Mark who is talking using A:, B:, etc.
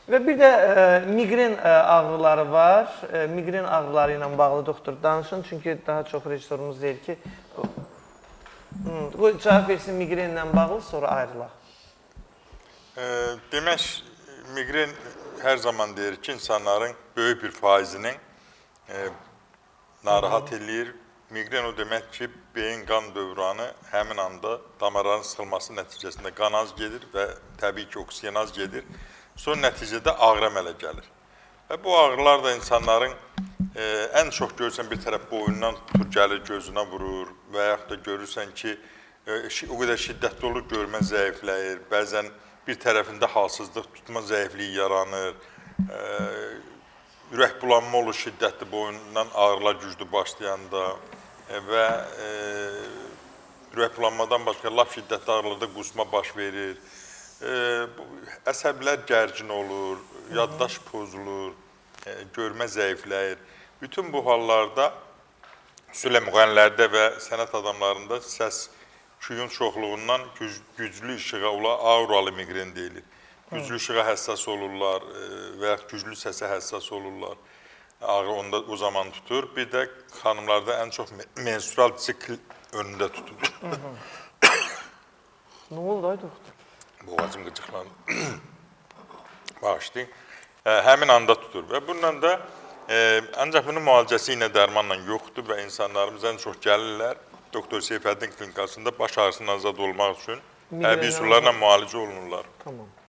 A: Və bir də miqren ağrıları var. Miqren ağrıları ilə bağlı doktor danışın. Çünki daha çox rejissorumuz deyir ki, qoy cavab versin miqrenlə bağlı, sonra ayrılaq.
B: Demək, miqren hər zaman deyir ki, insanların böyük bir faizinin narahat eləyir. Miqren o demək ki, beyin qan dövranı həmin anda damarların sıxılması nəticəsində qan az gedir və təbii ki, oksigen az gedir. Son nəticədə ağrı əmələ gəlir. Və bu ağrılar da insanların ən çox görürsən bir tərəf boynundan tutur, gəlir, gözünə vurur və yaxud da görürsən ki, o qədər şiddətli olur, görmə zəifləyir. Bəzən bir tərəfində halsızlıq, tutma zəifliyi yaranır. Ürək bulanma olur şiddətli boyundan ağrılar güclü başlayanda və ürək bulanmadan başqa lap şiddətli ağrılarda qusma baş verir. Əsəblər gərgin olur, yaddaş pozulur, görmə zəifləyir. Bütün bu hallarda, xüsusilə müğənnilərdə və sənət adamlarında səs küyün çoxluğundan güclü işığa, auralı miqren deyilir. Güclü işığa həssas olurlar və yaxud güclü səsə həssas olurlar. Ağrı onda o zaman tutur. Bir də xanımlarda ən çox menstrual sikl önündə tutur.
A: Nə oldu ay doktor?
B: Boğazım qıcıqlandı. Bağışlayın. Həmin anda tutur və bununla da ancaq bunun müalicəsi ilə dərmanla yoxdur və insanlarımız ən çox gəlirlər Doktor Seyfəddin klinikasında baş ağrısından azad olmaq üçün təbii üsullarla müalicə olunurlar.
A: Tamam.